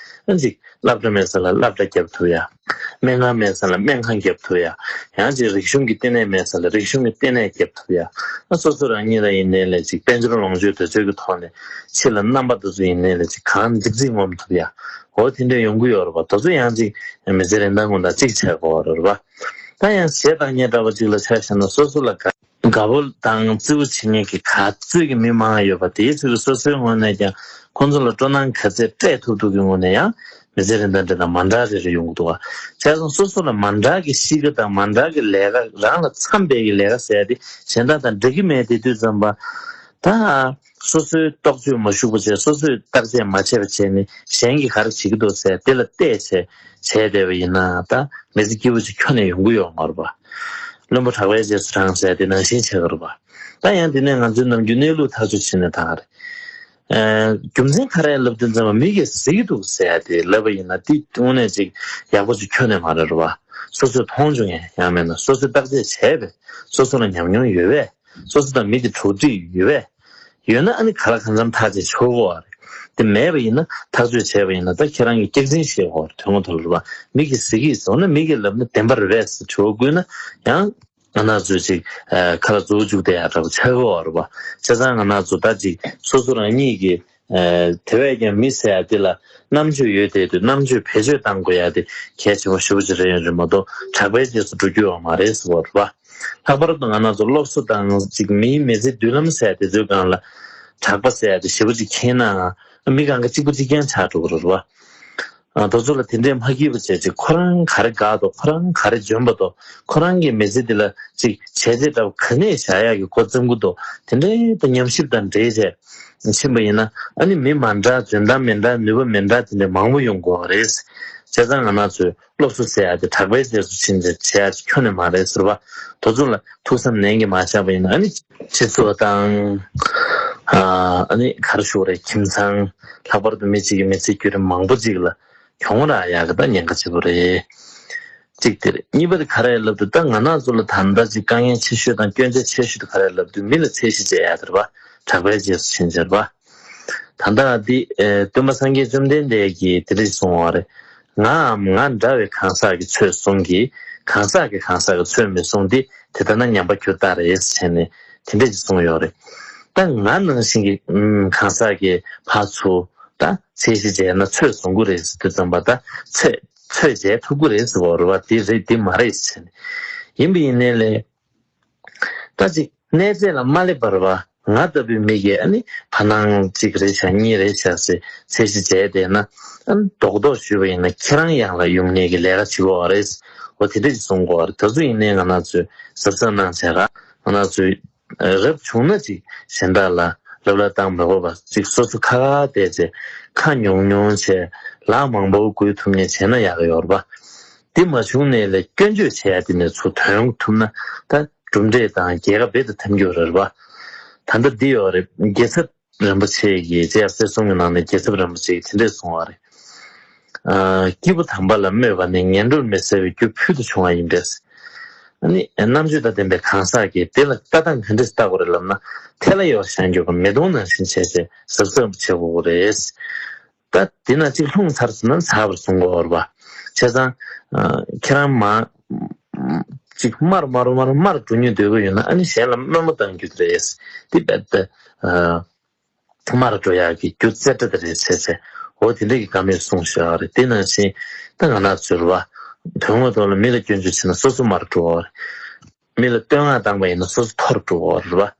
ཨ་ཅིག་སློབ་གྲྭ་མེད་ས་ལ་སློབ་གྲྭ་བརྒྱབ་ཐུབ་ཡ། སྨན་ཁང་མེད་ས་ལ་སྨན་ཁང་བརྒྱབ་ཐུབ་ཡ། ཡང་ཅིག་རིག་གཞུང་གི་ལྟེ་གནས་མེད་ས་ལ་རིག་གཞུང་གི་ལྟེ་གནས་བརྒྱབ་ཐུབ་ཡ། ཨ་སོ་སོ་རང་ཉིད་ལ་ཡིན་ནའི་ལས་ཅིག་དཔལ་འབྱོར་ལོངས་སྤྱོད་དེ་ཚོའི་གི་ཐོག་ནས་ཕྱི་ལ་རྣམ་པ་དེ་ཚོ་ཡིན་ནའི་ལས་ཅིག་གང་འཛིག་འཛིག་ངོམ་ཐུབ་ཡ། འོ་དེ་འདྲ་ཡོང་གི་ཡོད་རེད་པ། དེ་ཚོ་ཡང་ཅིག་མི་ཚེ་རིན་ཐང་ཀུན་དང་གཅིག་ཆགས་དགོས་པ་རེད་པ། ད་ཡང་གཞས་བཏང་མཁན་འདྲ་པོ་ཅིག་ལ་ཆ་བཞག་ན་སོ་སོ་ལ་དགའ་དགའ་པོ་དང་བརྩེ་པོ་བྱེད་མཁན་གྱི་ག་ཚོད་ཀྱི་མི་མང་ཡོད་པ་དེའི་ཚོད་ཀྱིས་སོ་སོའི་ངོས་ནས་ཀྱང་ཁོང་ཚོ་ལ་སྤྲོ་སྣང་ག་ཚད་སྤྲད་ཐུབ་ཐུབ་ཀྱི་ངོས་ནས་ཡང་ མི་ཚེ་རིན་ཐང་འདྲ་དང་མ་འདྲ་རེ་རེ་ཡོང་གི་འདུག་བ། བྱས་ཙང་སོ་སོ་ལ་མ་འདྲ་གི་གཤིས་ཀ་དང་མ་འདྲ་གི་ལས་ཀ། རང་ལ་འཚམ་པའི་གི་ལས་ཀ་ཟེར་ཡ་དེ་གཞན་དག་དང་འདྲ་གི་མེད་དེ་དུས་ཙམ་པ། ད་སོ་སོའི་རྟོག་དཔྱོད་མ་ཞུགས་པ་བྱས། སོ་སོས་བརྟག་དཔྱད་མ་བྱས་པ་བྱས་ནས་གཞན་གྱིས་ག་རེ་བྱེད་ཀྱི་འདུག་ཟེར་དེ་ལ་བལྟས་བྱས་བྱས་བསྡད་པ་ཡིན་ན། ད་མི་ཚེ་སྐྱིད་པོ་ཅིག་ཁྱོན་ནས་ཡོང་གི་ཡོད་མ་རེད་པ། བླུན་པོ་གྲགས་པའི་རྗེས་སུ་འབྲང་ཟེར་དེ་ནང་བཞིན་བྱེད་ཀྱི་རེད་པ། ད་ཡང་དེ་ནས་ང་ཚོའི་ནམ་རྒྱུན་གནས་ལུགས་ཐག་གཅོད་བྱེད་ནས་ད་ག་རེད། ཨ། རྒྱུ་མཚན་ག་རེ་ལབ་དུས་ཙམ་པ་མི་གིས་གཟིགས་འདུག་ཟེར་ཡ་དེ་ལབ་པ་ཡིན་ན། དེ་དངོས་གནས་ཅིག་ཡག་པོ་ཅིག་ཁྱོན་ནས་མ་རེད་རེད་པ། སོ་སོས་མཐོང་བྱུང་ཡས། ཡང་མིན་ན་སོ་སོས་བརྟག་དཔྱད་བྱས་པས། སོ་སོ་ལ་ཉམས་མྱོང་ཡོད་པས། སོ་སོ་དང་མི་དེ་གྲོགས་འདྲིས་ཡོད་པས། ཡོད་ན་ཨ་ནི་ག་ལ་གང་འཚམ་ཐག་བཅད་ཆོག་གོ་བ་རེད། དེ་མེད་པ་ཡིན་ན། ཐག་གཅོད་བྱས་པ་ཡིན་ན། ད་ཁྱེད་རང་གིས་སྐྱག་རྫུན་བཤད་གོ་བ་རེད། དོན་ངོ་ཐོག་ལ་རེད་པ། མི་གིས་གཟིགས་ཀྱི་ཡོད་ན་མི་གིས་ལབ་ན་བདེན་པ་རེད་པས་ཟེར་དྲི་བ་བཀོད་ན་ཡང་། ང་རང་ཚོས་ཅིག་ཨ། ཁ་ལ་མཛུབ་བཅུག་བསྡད་ཡ་འདྲ་པོ་ཆགས་ཀྱི་ཡོད་རེད་པ། བྱས་ཙང་ང་རང་ཚོ་ད་ཅིག་སོ་སོ་རང་ཉིད་ཀྱི། ཨ། དེ་བས་ཀྱང་མི་ཟེར་ཡ་དེ་ལ་རྣམ་དཔྱོད་ཡོད་བསྡད་དུས་རྣམ་དཔྱོད་བེད་སྤྱོད་གཏང་དགོས་ཡ་དེ་གལ་ཆེན་པོ་ཞེ་པོ་ཅིག་རེད་ཡོད་རེད་མ་གཏོགས། གྲགས་པའི་རྗེས་སུ་འགྲོ་རྒྱུ་ཡོད་མ་རེད་ཟེར་བ་རེད་པ། ལྷག་པར་དུ་ང་རང་ཚོ་སློབ་གསོ་དང་ཅིག་མིའི་མི་ཚེ་མདུན་ལམ་ཟེར་ཡ་དེ་ཚོའི་སྒང་ལ་གྲགས་པ་ཟེར་ཡ་དེ་ཞེ་པོ་ཅིག་འཁྱེར་ན། མི་གང་ག་གཅིག་པ་གཅིག་རྐྱང་ཆགས་འགྲོ་གི་རེད་པ། ཨ། དེ་ཚོ་ལ་དེ་འདྲས་མ་སྐྱིད་པ་བྱས་ཅིག་ཁོ་རང་ག་རེ་དགའ་འདུག་ཁོ་རང་ག་རེ་འཇོན་པ་འདུག་ཁོ་རང་གི་མི་ཚེ་འདི་ལ་ཅིག་བྱས་རྗེས་འདྲ་པོ་ག་ནས་བཞག་ཡག་གི་འགོ་བརྩམས་ཀྱི་འདུག་དེ་འདྲས་ད་ཉམས་ཞིབ་དང་འབྲེལ་བྱས་ཕྱིན་པ་ཡིན་ན། ཨ་ནི་མི་མ་འདྲ། འཇོན་ཐང་མི་འདྲ། ནུས་པ་མི་འདྲ། དེ་འདྲས་མང་པོ་ཡོང་གི་ཡོད་རེད། བྱས་ཙང་ང་རང་ཚོས་སློབ་གསོ་ཟེར་ཡག་དེ་གྲགས་པའི་རྗེས་སུ་ཕྱིན་ཏེ་བྱེད་ཡག་ཅིག་ཁྱོན་ནས་མ་རེད་ཟེར་བ། དེ་ཚོ་ལ་ཐུགས་བསམ་ནན་གྱིས་མ་བཞག་པ་ཡིན་ན། ཨ་ནི་སྤྱི་ཚོགས་དང་། ཨ། ཨ་ནི་ག་རེ་ཞུ་དགོས་རེད། ཁྱིམ་ཚང་། ལྷག་པར་དུ་མི་གཅིག་གི་མི་ཚེ་བརྒྱུད་རིམ་མང་པོ་ཅིག་ལ་གྱོང་རག་ཡག་གི་ད་ཉེན་ཁ་ཆེ་པོ་རེད། གཅིག་དེ་རེད། གཉིས་པ་དེ་ག་རེ་ལབ་དུས། ད་ང་རང་ཚོ་ལ་ད་ལྟ་ཅིག་དཀའ་ངལ་ཆེ་ཤོས་དང་སྐྱོན་ཆ་ཆེ་ཤོས་དེ་ག་རེ་ལབ་དུས། མི་ལ་ཚད་གཞི་བྱེད་ཡག་དེ་རེད་པ། གྲགས་པའི་རྗེས་སུ་ཕྱིན་ཟེར་བ། ད་ལྟ་འདི། ཨེ། སྟོན་པ་སངས་རྒྱས་བཅོམ་ལྡན་འདས་ཀྱིས་དེ་འདྲ་ཞིག་གསུངས་པ་རེད། ངའམ་ང་འདྲ་བའི་གང་ཟག་གིས་ཚོད་བཟུང་གིས། གང་ཟག་གིས་གང་ཟག་གི་ཚོད་མི་བཟུང་སྟེ། དེ་ལྟ་ན་ཉམས་པ་ཁྱོད་ལྟར་རེད་ཟེར་ནས་དེ་འདྲ་ཞིག་གསུངས་ཡོད་རེད། ད་ང་ནང་བཞིན་གྱི། ཨུམ། གང་ཟག་གིས་ཕར་ཚུར་ད་ཚད་གཞི་བྱས་ན་ཚོད་བཟུང་གི་རེད་ཟེར་དུས་ཙམ་པ། ད་ཚོད་ཚོད་བྱས་ཐུབ་ཀྱི་རེད་ཟེར་བ་རེད་པ། དེ་རེད་དེ་མ་རེད་ཟེར་ནས། ཡིན་པ་ཡིན་ནའི་ལས། ད་ཅིག་གནས་ཚད་ལ་མ་སླེབས་པར་བ། ང་ལྟ་བུའི་མི་གིས་ཨ་ནི་ཕར་ནང་གཅིག་རེད་ཤག་གཉིས་རེད་ཤག་ཟེར་ཚད་གཞི་བྱས་བསྡད་ན། ཨ་ནི་རྡོག་རྡོག་ཞུས་པ་ཡིན་ན་ཁྱེད་རང་ཡག་ལ་ཡོང་ནས་ཀྱི་ལས་ཀ་བྱེད་དགོས་པ་རེད། འོ་དེ་འདྲ་ཞིག་གསུང་དགོས་པ་རེད། དེ་ཚོ་ཡིན་ནའི་ང་རང་ཚོས་གཟབ་གཟབ་གནང་བྱས་ར། ང་རང་ཚོས་རབ་བྱུང་ན་ཅིག་གཞན་དག་ལ་ལབ་གླ་བཏང་མི་དགོས་པ། ཅིག་སོ་སོ་ཁ་ཁ་བསྡད་བྱས། ཁ་ཉུང་ཉུང་བྱས། ལག་མང་པོ་འགུལ་ཐུབ་མཁན་བྱས་ན་ཡག་གི་ཡོད་རེད་པ། དེ་མ་བྱུང་ནའི་ལས་སྐྱོན་བརྗོད་བྱས་ཡ་དེ་ནས་ཚུར་ཐོན་ཐུབ་ན། ད་གྲུབ་འབྲས་དང་རྒྱལ་ཁ་རྦད་དེ་ཐོན་རྒྱུ་རེད་པ། ད་ལྟ་འདི་ཡོད་རེད། རྒྱལ་ཚབ་རིན་པོ་ཆེ་གིས་རྗེ་ཡབ་སྲས་གསུམ་གྱི་ནང་ནས་རྒྱལ་ཚབ་རིན་པོ་ཆེ་གིས་དེ་འདྲས་གསུངས་པ་རེད། ཨ། སྐྱེས་བུ་དམ་པ་ལ་སྨོད་པ་ནི། ངན་འགྲོར་མི་བཟའ་བའི་རྒྱུ་ཕུལ་དུ་བྱུང་བ་ཡིན་པས། ཨ་ནི་རྣམ་དཔྱོད་དང་ལྡན་པའི་གང་ཟག་གིས་དེ་ལ་ལྟ་སྟངས་ག་འདྲས་ལྟ་དགོས་རེད་ལབ་ན། ཐལ་བ་ཡོད་བཞག་རྒྱུ་གི་མེ་དོང་ནང་བཞིན་བྱས་བྱས་གཟབ་གཟབ་བྱེད་དགོས་རེད། ད་དེ་ན་གཅིག་ལྷུང་ཚར་སོང་ན་ཚར་བར་བཟུང་དགོས་པ་རེད་པ། བྱས་ཙང་། ཨ། ཁྱེད་རང་མ་གཅིག་མར་མར་མར་མར་འགྲོ་སྙིང་འདོད་ཀྱི་ཡོད་ན། ཨ་ནི་གཞན་ལ་དམོད་མོ་གཏོང་རྒྱུ་དེ་རེད། དེ་རྦད་དེ། ཨ། མར་འགྲོ་ཡག་གི་རྒྱུ་རྩེ་གྲ་དེ་རེད་བྱས་བྱས། འོ་དེ་འདྲ་གི་བཀའ་མོལ་གསུངས་བཞག་རེད། དེ་ནང་བཞིན་ད་ང་རང་ཚོ་རེད་པ། དོན་དངོས་ཐོག་ལ་མི་ལ་སྐྱོན་བརྗོད་བྱས་ན་སོ་སོ་མར་འགྲོ་བ་རེད། མི་ལ་བསྟོད་བསྔགས་བཏང་པ་ཡིན་ན་སོ་སོ་མཐོ་རུ་འགྲོ་བ་རེད་པ།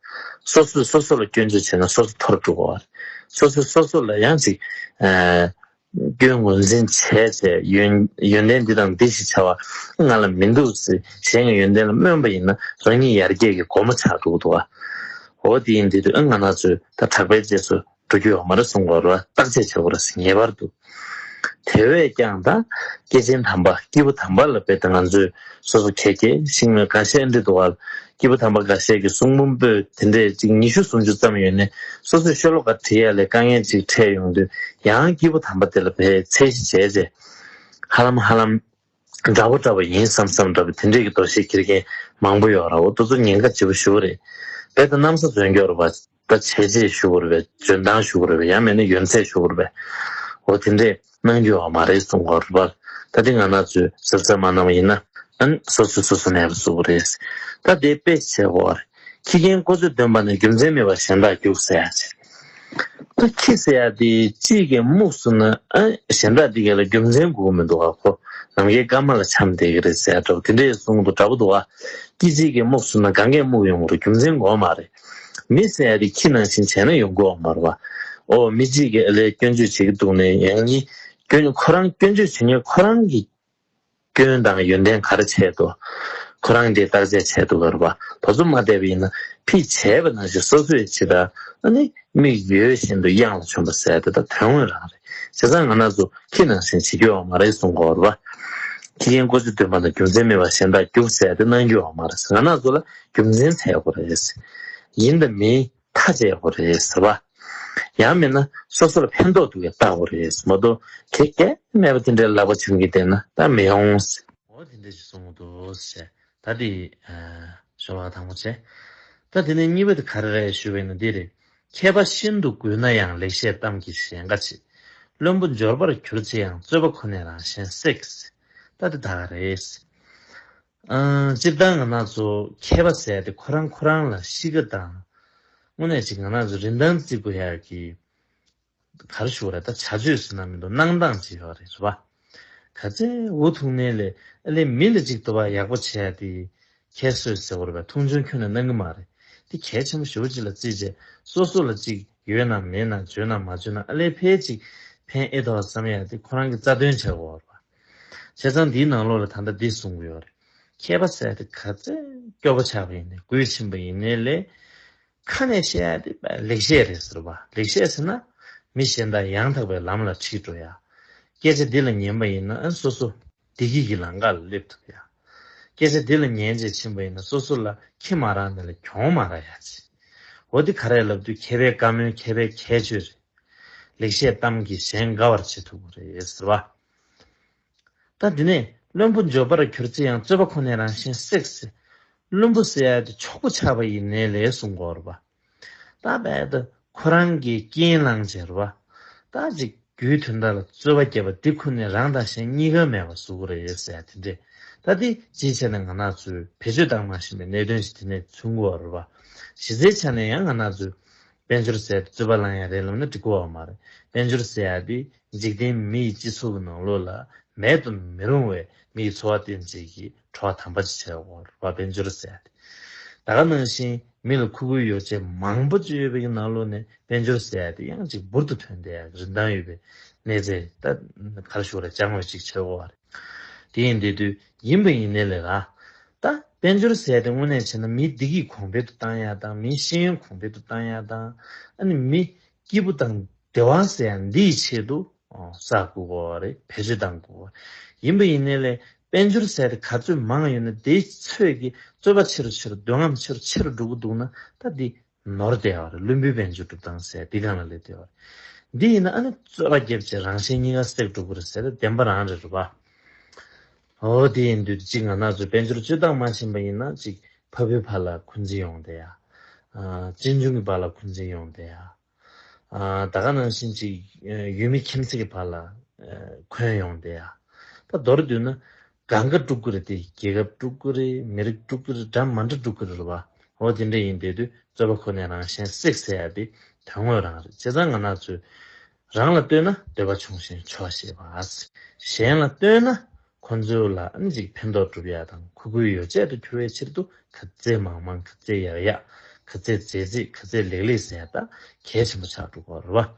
སོ་སོས་སོ་སོ་ལ་སྐྱོན་བརྗོད་བྱས་ན་སོ་སོ་མཐོ་རུ་འགྲོ་བ་རེད། སོ་སོས་སོ་སོ་ལ་ཡང་ཅིག་ཨ། སྐྱོན་ངོས་འཛིན་བྱས་བྱས། ཡོན་ཡོན་ཏན་འདི་དང་འདི་ཞིག་བྱ་བ་ང་ལ་མི་འདུག་ཟེར། གཞན་གྱི་ཡོན་ཏན་ལ་སྨོན་པ་ཡིན་ན་རང་ཉིད་ཡར་རྒྱས་ཀྱི་སྒོ་མོ་ཆགས་འགྲོ་གི་འདུག་ག་འོ་དེ་ཡིན་དུས་ང་རང་ཚོས་ད་གྲགས་པའི་རྗེས་སུ་འགྲོ་རྒྱུ་ཡོད་མ་རེད་གསུང་དགོས་རེད་པ། བརྟག་དཔྱད་བྱེད་དགོས་རེད་ཟེར། ངེས་པར་དུ། དེ་བས་ཀྱང་ད་སྐྱེས་ཆེན་དམ་པ། སྐྱེས་བུ་དམ་པ་ལ་རྦད་དེ་ང་ཚོས་སོ་སོ་ཁྱེད་ཀྱིས་ཤིང་ལ་འགའ་ཤས་འདྲི་འདུག་ག་སྐྱེས་བུ་དམ་པ་འགའ་ཤས་ཀྱི་གསུང་འབུམ་པོད་དེ་འདྲས་ཅིག་ཉི་ཤུ་སུམ་ཅུ་ཙམ་ཡོད་ནས། སོ་སོས་ཤོ་ལོ་ཀ་བྲིས་ཡ་ལས་དཀའ་ངལ་ཅིག་འཕྲད་ཡོང་དུས། ཡང་སྐྱེས་བུ་དམ་པ་དེ་ལ་དཔེ་ཚད་གཞི་བྱས་རྗེས། ཧ་ལམ་ཧ་ལམ་འདྲ་པོ་འདྲ་པོ་ཡིན་བསམ་བསམ་འདྲ་པོ་དེ་འདྲས་ཀྱི་དོགས་གཞི་འཁྱེར་མཁན་མང་པོ་ཡོད་ར། འོ་དེ་ཚོ་ཉེན་ཁ་ཆེ་པོ་ཞེ་པོ་རེད། རྦད་དེ་གནམ་ས་འཛོལ་རྒྱུ་རེད་པ། ད་བྱས་རྗེས་ཞུ་དགོས་རེད་པས། འཇོན་ཐང་ཞུ་དགོས་རེད་པས། ཡང་མིན་ན་ཡོན་ཚད་ཞུ་དགོས་རེད་པས། འོ་དེ་འདྲས་གནང་རྒྱུ་ཡོད་མ་རེད་གསུང་གི་ཡོད་རེད་པ། ད་དེ་ང་རང་ཚོས་གཟབ་གཟབ་མ་གནང་བ་ཡིན་ན། ཨ་ནི་སོ་སོས་སོ་སོ་ནད་པ་བཟོ་གི་རེད། ད་དེ་དཔེ་བྱེད་དགོས་པ་རེད། ཁྱི་རྒན་ཀོ་ཚོད་འདོན་པ་ནི། རྒྱུ་མཚན་མེད་པར་གཞན་དག་རྒྱུག་ཟེར་ཡ་ཅིག་ད་ཁྱི་ཟེར་ཡ་དེ་གཅིག་གིས་རྨུགས་སོང་ན། ཨ། གཞན་དག་འདི་ག་ལ་རྒྱུ་མཚན་དགོས་མི་འདུག་ག་ཁོ་ནམ་མཁའི་སྐར་མ་ལ་འཁྱམས་བསྡད་ཀྱི་རེད་ཟེར་ཡ་འདྲ་པོ་དེ་འདྲས་གསུང་གི་འདུག་འདྲ་པོ་འདུག་ག་སྐྱིད་ཅིག་གིས་རྨུགས་སོང་ན་གང་གས་རྨུགས་ཡོང་གི་རེད། རྒྱུ་མཚན་དགོས་མ་རེད། མི་ཟེར་ཡ་དེ་ཁྱི་ནང་བཞིན་བྱས་ན་ཡོང་གི་ཡོད་མ་རེད་པ། ཨོ་མི་གཅིག་གིས་ཨ་ལས་སྐྱོན་བརྗོད་བྱེད་ཀྱི་འདུག་ནས་ཡང་ནི། སྐྱོན་ཁོ་རང་སྐྱོན་བརྗོད་བྱེད་མཁན་ཁོ་རང་གི་སྐྱོན་དང་ཡོན་ཏན་ག་རེ་བྱས་འདུག་ཁོ་རང་གིས་བརྟག་དཔྱད་བྱས་འདུག་ག་རེད་པ། དེ་ཚོ་མ་བལྟས་པ་ཡིན་ན་ཕྱིས་བྱས་པ་ནང་བཞིན་སོ་སོས་བྱེད་ད་ཨ་ནི་མིག་ཡོད་བཞིན་དུ་གཡང་ལ་བྱོན་པ་ཟེར་དེ་ད་དོན་དངོས་རང་རེད། བྱས་ཙང་ང་རང་ཚོ་ཁྱི་ནང་བཞིན་བྱེད་རྒྱུ་ཡོད་མ་རེད་གསུང་གི་ཡོད་རེད་པ། ཁྱི་རྒན་ཀོ་ཅོ་འདོན་པ་དང་རྒྱུ་མཚན་མེད་པར་གཞན་དག་རྒྱུག་ཟེར་དེ་གནང་རྒྱུ་ཡོད་མ་རེད། ང་རང་ཚོ་ལ་རྒྱུ་མཚན་འཚོལ་དགོས་རེད། ཡིན་དང་མིན་མཐའ་དཔྱད་དགོས་རེད་ཟེར་བ། ཡང་མིན་ན་སོ་སོ་ལ་ཕན་ཐོགས་འདུག་གས་བལྟ་དགོས་རེད་མ་གཏོགས་ཁེ་གས་མེད་པ་དེ་འདྲའི་ལག་པ་འཆང་གི་བསྡད་ན་ད་མི་ཡོང་ཟེར། འོ་དེ་འདྲ་ཞིག་གསུང་གི་འདུག་ཟེར། ད་དེ་ཞོར་བ་དང་པོ་བྱས། ད་དེ་ནས་གཉིས་པ་དེ་ག་རེ་རེད་ཞུས་པ་ཡིན་ན་འདི་རེད། མཁས་པ་ཤིན་ཏུ་རྒུད་ན་ཡང་ལེགས་བཤད་གཏམ་གྱིས་གཞན་དགའ་བྱེད། བླུན་པོ་འབྱོར་པར་གྱུར་ཚེ་ཡང་རྩོད་པ་ཁོ་ནས་རང་གཞན་བསྲེགས། ད་དེ་ད་ག་རེད། ཨང་། སྤྱིར་བཏང་ང་རང་ཚོ་མཁས་པ་ཟེར་ཡ་དེ་ཁོ་རང་ཁོ་རང་ལ་གཤིས་ཀ་དང་། དངོས་གནས་ཅིག་ང་རང་ཚོ་རིན་ཐང་བརྩི་དགོས་ཡ་གི་ག་རེ་ཞུ་དགོས་རེད། ད་བྱ་སྤྱོད་ཟེར་ན་མི་འདུག་གནང་སྟངས་ཅིག་ཡོད་རེད་རེད་པ། ག་ཚད་འུ་ཐུག་ནས་ལས་ཨ་ལས་མི་ལ་ཅིག་དུ་བ་ཡག་པོ་བྱས་ཡ་དེ་ཁྱད་གསོད་ཟེར་དགོས་རེད་པ། མཐོང་ཆུང་ཁྱོན་ནས་གནང་གི་མ་རེད། དེ་གལ་ཆེན་པོ་ཞེ་པོ་ཅིག་ལ་བརྩིས་བྱས་སོ་སོ་ལ་ཅིག་ཡོད་ན་མེད་ན་བརྗོད་ན་མ་བརྗོད་ན་ཨ་ལས་ཕལ་ཅིག་ཕན་ཨེ་ཐོག་བསམ་ཡ་དེ་ཁོ་རང་གི་རྩ་དོན་བྱ་དགོས་རེད་པ། བྱས་ཙང་འདིའི་ནང་ལོགས་ལ་ད་ལྟ་འདི་གསུང་གི་ཡོད་རེད། མཁས་པ་ཟེར་ཡ་དེ་ག་ཚད་སྐྱོ་པོ་ཆགས་པ་ཡིན་ནའི་རྒུད་ཕྱིན་པ་ཡིན་ནའི་ལས། ཁ་ནས་བཤད་ཡ་དེ་ལེགས་བཤད་རེད་ཟེར་བ། ལེགས་བཤད་ཟེར་ན་མི་གཞན་དག་ཡང་དག་པའི་ལམ་ལ་ཁྲིད་འགྲོ་ཡ། སྐད་ཆ་འདི་ལ་ཉན་པ་ཡིན་ན་ཨ་སོ་སོ་བདེ་སྐྱིད་ཀྱི་ལམ་ཁ་ལ་སླེབས་ཐུབ་ཡ། སྐད་ཆ་འདི་ལ་ཉན་བྱས་ཕྱིན་པ་ཡིན་ན་སོ་སོ་ལ་ཁྱི་མ་རག་ནས་ལ་གྱོང་མ་རག་ཡ་ཅིག་འོ་འདི་ག་རེ་ལབ་དུས་མཁས་པའི་བཀའ་མོལ་མཁས་པའི་ཁྱད་ཆོས་རེད། ལེགས་བཤད་གཏམ་གྱིས་གཞན་དགའ་བར་བྱེད་ཐུབ་ཀྱི་རེད་ཟེར་བ། ད་འདི་ནས་བླུན་པོ་འབྱོར་པར་གྱུར་ཚེ་ཡང་རྩོད་པ་ཁོ་ནས་རང་གཞན་བསྲེགས་ཟེར། བླུན་པོ་ཟེར་ཡ་དེ་ཕྱུག་པོ་ཆགས་པ་ཡིན་ནའི་ལས་གསུང་གི་ཡོད་རེད་པ། ད་རྦད་དེ་ཁོ་རང་གིས་རྐྱེན་བླངས་བྱས་རེད་པ། ད་ཅིག་རྒྱུའི་དོན་དག་ལ་རྩོད་པ་བརྒྱབ་པ་འདི་ཁོ་ནས་རང་དང་གཞན་གཉིས་ཀ་མེད་པ་བཟོ་གི་རེད་ཟེར་ཡ་དེ་འདྲས། ད་དེ་སྤྱིའི་ཆ་ནས་ང་རང་ཚོས་བེད་སྤྱོད་བཏང་མ་ཤེས་པའི་གནད་དོན་ཞིག་དེ་ནས་མཚོན་གྱི་ཡོད་རེད་པ། གཞི་རྩའི་ཆ་ནས་ཡང་ང་རང་ཚོས་དཔལ་འབྱོར་ཟེར་ཡ་དེ་རྩོད་པ་བླང་ཡ་རེད་ལབ་ན་འགྲིག་གི་ཡོད་མ་རེད། དཔལ་འབྱོར་ཟེར་ཡ་དེ་འཇིག་རྟེན་མི་ཡི་སྤྱི་ཚོགས་ཀྱི་ནང་ལོགས་ལ་མེད་དུ་མི་རུང་བའི་མི་ཡི་འཚོ་བ་སྟེར་བྱེད་ཀྱི་གྲོགས་དམ་པ་ཅིག་བྱས་ཡོད་རེད་པ། དཔལ་འབྱོར་ཟེར་ཡ་དེ། ད་ག་ནང་བཞིན་མི་ལ་མཁོ་དགོས་ཡོ་བྱད་མང་པོ་ཅིག་ཡོད་པའི་ནང་ལོགས་ནས་དཔལ་འབྱོར་ཟེར་ཡ་དེ་ཡང་ཅིག་འབུར་དུ་ཐོན་བསྡད་ཡ་གི་རིན་ཐང་ཡོད་པའི་གནས་ཚད་ད་ག་རེ་ཞུ་དགོས་རེད། ཅང་བའི་ཅིག་བྱས་ཡོད་རེད། དེ་ཡིན་དེ་དུས་ཡིན་པ་ཡིན་ནའི་ལས་ལ། ད་དཔལ་འབྱོར་ཟེར་ཡ་དེ་དངོས་གནས་བྱས་ན་མིའི་བདེ་སྐྱིད་གོང་འཕེལ་དུ་བཏང་ཡ་དང་མིའི་ཤེས་ཡོན་གོང་འཕེལ་དུ་བཏང་ཡ་དང་ཨ་ནི་མི་སྐྱིད་པོ་དང་བདེ་བ་ཟེར་ཡ་འདི་ཡི་ཆེད་དུ་ཨོ་བསགས་དགོས་ཀྱི་ཡོད་རེད། བེད་སྤྱོད་གཏང་དགོས་ཀྱི་ཡོད་རེད། ཡིན་པ་ཡིན་ནའི་ལས་དཔལ་འབྱོར་ཟེར་ཡ་དེ་ག་ཚོད་མང་ཡོད་ན་དེའི་ཚོད་ཀྱིས་རྩོད་པ་ཆེ་རུ་ཆེ་རུ་འདོད་རྔམ་ཆེ་རུ་ཆེ་རུ་འགྲོ་གི་འདུག་ན་ད་འདི་ནོར་བསྡད་ཡོད་རེད། བླུན་པོའི་དཔལ་འབྱོར་སྒྲུབ་སྟངས་ཟེར་འདི་སྒང་ལ་སླེབས་བསྡད་ཡོད་རེད། འདི་ཡིན་ན་ཨ་ནི་རྩོད་པ་བརྒྱབ་བྱས་རང་གཞན་གཉིས་ཀ་བསྲེགས་འགྲོ་གི་རེད་ཟེར་ན་བདེན་པ་རང་རེད་རེད་པ། འོ་དེ་ཡིན་དུས་གཅིག་ང་རང་ཚོས་དཔལ་འབྱོར་སྤྱོད་སྟངས་མ་ཤེས་པ་ཡིན་ན་གཅིག་ཕ་བུའི་བར་ལ་འཁོན་འཛིན་ཡོང་བསྡད་ཡ། ཨ་གཅེན་གཅུང་གི་བར་ལ་འཁོན་འཛིན་ཡོང་བསྡད་ཡ། ཨ་ད་ག་ནང་བཞིན་གཅིག་ཡུལ་མི་ཁྱིམ་མཚེས་ཀྱི་བར་ལ་འཁོན་ཡོང་བསྡད་ཡ། ད་མདོར་བསྡུས་ན་གང་ག་དཀྲུག་གི་རེད་དེ། རྒྱལ་ཁབ་དཀྲུག་གི་རེད། མི་རིགས་དཀྲུག་གི་རེད། འདྲ་མ་འདྲ་དཀྲུག་གི་རེད་པ། འོ་དེ་འདྲ་ཡིན་བསྡད་དུས་རྩོད་པ་ཁོ་ནས་རང་གཞན་བསྲེགས་ཟེར་ཡ་དེ་དོན་དངོས་རང་རེད། བྱས་ཙང་ང་རང་ཚོས་རང་ལ་ལྟོས་ན་འདོད་པ་ཆུང་ཞིང་ཆོག་ཤེས་པ། གཞན་ལ་ལྟོས་ན་ཁོ་ཚོ་ལ་ཨ་ནི་ཅིག་ཕན་ཐོགས་སྒྲུབ་ཡ་དང་མཁོ་དགུའི་ཡོ་བྱད་དུ་གྱུར་བའི་ཕྱིར་དུ་ག་ཚད་མང་མང་། ག་ཚད་ཡག་ཡག། ག་ཚད་མཛེས་མཛེས། ག་ཚད་ལེགས་ལེགས་ཟེར་ཡ་ད་གལ་ཆེན་པོ་ཆགས་འགྲོ་གི་རེད་པ།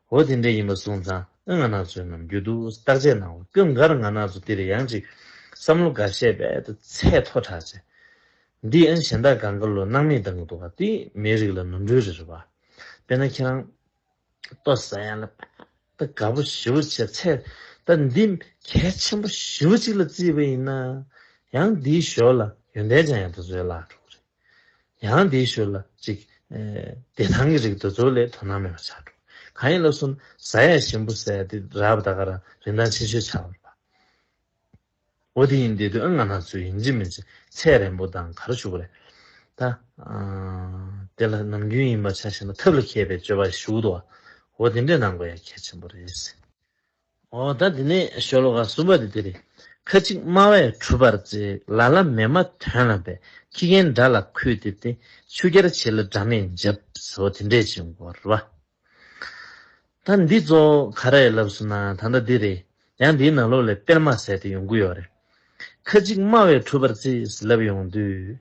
འོ་དེ་འདྲ་ཡིན་པ་སོང་ཙང་ཨ་ང་རང་ཚོའི་ནམ་རྒྱུན་དུ་བརྟག་དཔྱད་གནང་བ་སྐབས་འགར་ང་རང་ཚོ་འདིར་ཡང་ཅིག་བསམ་བློ་འགའ་ཤས་རྦད་དེ་ཚད་མཐོ་དྲགས་བྱས། འདི་ཨ་གཞན་དག་གང་ག་ལོ་སྣང་མེད་བཏང་གི་འདུག་ག་དེ་མིའི་རིགས་ལ་ནོར་འཁྲུལ་རེད་རེད་པ། དཔེར་ན་ཁྱེད་རང་ལྟོ་ཟ་ཡ་ལ་ད་དགའ་པོ་ཞེ་པོ་བྱས་ཚད་ད་འདི་གལ་ཆེན་པོ་ཞེ་པོ་ཅིག་ལ་བརྩིས་པ་ཡིན་ན་ཡང་འདིའི་ཞོར་ལ་ཡོན་ཏན་ཅན་ཡང་དེ་ཚོའི་བརླག་འགྲོ་གི་རེད། ཡང་དེའི་ཞོར་ལ་ཅིག་ཨེ་བདེ་ཐང་གི་རིགས་དེ་ཚོ་ལས་དོ་སྣང་མེད་པ་ཆགས་འགྲོ། གང་ཡིན་ལབ་སོང་ན་ཟ་ཡ་ཞིམ་པོ་ཟ་ཡ་དེ་རག་པ་ད་ག་རང་རིན་ཐང་ཆེ་ཤོས་ཆགས་པ་རེད་པ། འོ་དེ་ཡིན་དུས་ཨ་ང་རང་ཚོས་ཡིན་གཅིག་མིན་གཅིག་ཚད་རན་པོ་དང་ག་རེ་ཞུ་དགོས་རེད། ད་ཨ་དེ་ལ་ནམ་རྒྱུན་ཡིན་པ་ཆ་བཞག་ན་ཐབས་ལ་མཁས་པའི་སྤྱོད་པ་ཞུ་གི་འདུག་བ། འོ་དེ་འདྲས་གནང་དགོས་ཡ་གལ་ཆེན་པོ་རེད། འོ་ད་དེ་ནས་ཤོ་ལོ་ཀ་གསུམ་པ་དེ་དེ་རེད། ཁ་ཅིག་སྨྲ་བས་གྲུབ་པར་བརྩི། ལ་ལ་མེ་མ་དོན་ལ་འབད། ཁྱི་རྒན་དགྲ་ལ་ཁུས་ཏེ་སྟེ། ཆུ་རྐྱལ་བྱེད་ལ་དགྲ་མེད་འཇབ། ཟེར་བ་དེ་འདྲས་བྱུང་དགོས་རེད་བ། ད་འདི་གཙོ་བོ་ག་རེ་ལབ་སོང་ན་ད་ལྟ་འདི་རེད། ཡང་འདིའི་ནང་ལོགས་ལས་སྤེལ་མ་ཟེར་དེ་ཡོང་གི་ཡོད་རེད། ཁ་ཅིག་སྨྲ་བས་གྲུབ་པར་བརྩི་ཟེར་ལབ་ཡོང་དུས།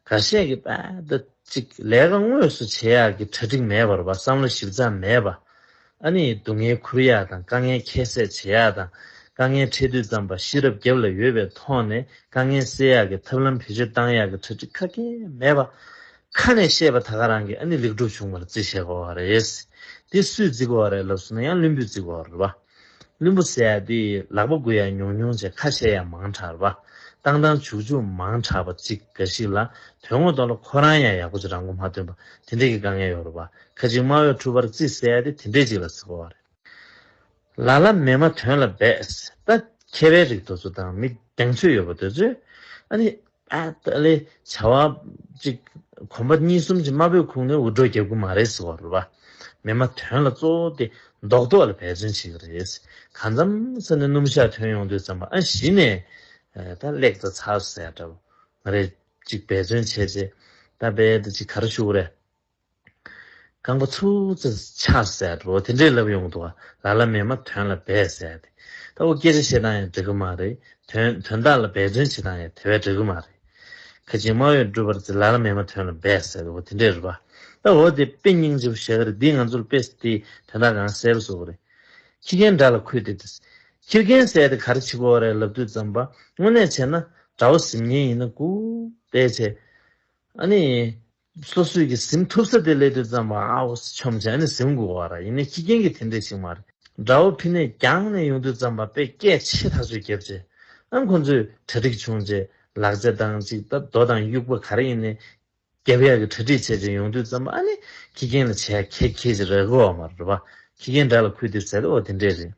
འགའ་ཤས་ཀྱིས་པ་ད་ཅིག་ལས་ཀ་དངོས་སུ་བྱེད་ཡག་གི་གྲ་སྒྲིག་མེད་པ་རེད་པ། བསམ་བློ་ཞིབ་ཚགས་མེད་པ། ཨ་ནི་སྡུག་བསྔལ་ཁུར་ཡག་དང་། དཀའ་ངལ་ཁྱད་བསད་བྱེད་ཡག་དང་། དཀའ་ངལ་འཕྲད་དུས་ཙམ་པ་ཤེས་རབ་རྒྱབ་ལ་ཡོད་པའི་ཐོག་ནས་དཀའ་ངལ་སེལ་ཡག་གི་ཐབས་ལམ་བེད་སྤྱོད་བཏང་ཡག་གི་གྲ་སྒྲིག་ཁ་གྱེས་མེད་པ། ཁ་ནས་བཤད་པ་ད་ག་རང་གིས་ཨ་ནི་ལེགས་གྲུབ་བྱུང་བར་བརྩི་བྱེད་དགོས་པ་རེད། དེ་སུས་བརྩི་དགོས་པ་རེད་ལབ་སོང་ན། ཡང་བླུན་པོས་བརྩི་དགོས་པ་རེད་པ། བླུན་པོ་ཟེར་ཡ་དེ་ལག་པ་འགུལ་ཡ་ཉུང་ཉུང་བྱས། ཁ་བཤད་ཡ་མང་དྲགས་རེད་པ། བཏང་བཏང་བྱུག་བྱུག་མང་དྲགས་པ་ཅིག་འགའ་ཞིག་ལ་དོན་དངོས་ཐོག་ལ་ཁོ་རང་ཡང་ཡག་པོ་ཅིག་རང་མགོ་མ་ཐོན་པ་དེ་འདྲས་ཀྱི་དཀའ་ངལ་ཡོད་རེད་པ། ཁ་ཅིག་དམའ་བས་འཁྲུལ་པར་བརྩི་ཟེར་ཡ་དེ་དེ་འདྲས་ཅིག་ལ་ཟེར་དགོས་པ་རེད། ལ་ལ་མེ་མ་དོན་ལ་འབད། ད་མཁས་པའི་རིགས་དེ་ཚོ་དང་མི་གདེང་ཚོད་ཡོད་པ་དེ་ཚོས་ཨ་ནི། ཨ་ད་ལས་བྱ་བ་ཅིག་གོམ་པ་གཉིས་གསུམ་ཅིག་དམའ་པོས་ཁུག་ནས་འུར་སྒྲོག་རྒྱག་གི་མ་རེད་ཟེར་བ་རེད་པ། མེ་མ་དོན་ལ་གཙོ་བོ་དེ་རྡོག་རྡོག་ལ་འབད་བརྩོན་བྱེད་ཀྱི་རེད། གང་འཚམ་ས་ནས་སྣུམ་ཞག་ཐོན་ཡོང་དུས་ཙམ་པ་ཨ་གཞི་ནས་ད་ལེགས་ཙ་ཚར་ཟེར་འདྲ་བོ་ང་རེ་ཅིག་འབད་བརྩོན་བྱས་རྗེས་ད་རྦད་དེ་ཅིག་ག་རེ་ཞུ་དགོས་རེད། རྐང་པ་ཚུགས་ཙམ་ཆག་ཟེར་འགྲོ་དེ་འདྲས་ལབ་ཡོང་འདུག་ག་ལ་ལ་མེ་མ་དོན་ལ་འབད་ཟེར་ཏེ། ད་འོ་སྐད་ཆ་བཤད་སྟངས་ཡང་འགྲིག་གི་མ་རེད། དོན་དོན་དག་ལ་འབད་བརྩོན་བྱེད་སྟངས་ཡང་དེ་བས་འགྲིག་གི་མ་རེད། ཁ་ཅིག་དམའ་བས་འཁྲུལ་པར་བརྩི། ལ་ལ་མེ་མ་དོན་ལ་འབད་ཟེར་འོ་དེ་འདྲས་རེད་པ། ད་འོ་དེ་དཔེ་སྙིང་རྗེ་པོ་ཞེ་གི་རེད། འདིས་ང་ཚོར་དཔེ་དེའི་དོན་དག་གང་གསལ་པོ་བཟོ་གི་རེད། ཁྱི་རྒན་དགྲ་ལ་ཁུས་ཏེ་ཏེ། ཁྱི་རྒན་ཟེར་དེ་ག་རེ་བྱེད་ཀྱི་ཡོད་རེད་ལབ་དུས་ཙམ་པ་དངོས་གནས་བྱས་ན་དགྲ་བོ་ཟིན་མཁན་ཡིན་ན་སྒུག་བསྡད་བྱས། ཨ་ནི། སོ་སོས་ཀྱི་ཟིན་ཐུབ་ས་དེ་སླེབས་དུས་ཙམ་པ་ཨ་འོ་ཆོམ་བྱས་ཨ་ནི་ཟིན་དགོས་པ་ར། ཡིན་ནའི་ཁྱི་རྒན་གྱིས་དེ་འདྲས་ཤིག་མ་རེད། དགྲ་བོ་ཕི་ནས་རྒྱང་ནས་ཡོང་དུས་ཙམ་པ་དཔེ་སྐད་ཆེ་ཐག་ཆོད་བརྒྱབ་བྱས། ཨ་ཁོ་ཚོས་གྲ་སྒྲིག་བྱུང་བྱས་ལག་ཆ་དང་ཅིག་ད་རྡོ་དང་དབྱུག་པ་ག་རེ་ཡིན་ནའི་རྒྱབ་ཡག་གི་གྲ་སྒྲིག་བྱས་བྱས་ཡོང་དུས་ཙམ་པ་ཨ་ནི་ཁྱི་རྒན་ལ་བྱས་ཁྱེད་ཁྱེད་ཅིག་རེག་གོ་བ་མ་རེད་པ། ཁྱི་རྒན་དགྲ་ལ་ཁུས་ཏེ་ཟེར་ཨོ་དེ་འདྲས་རེད།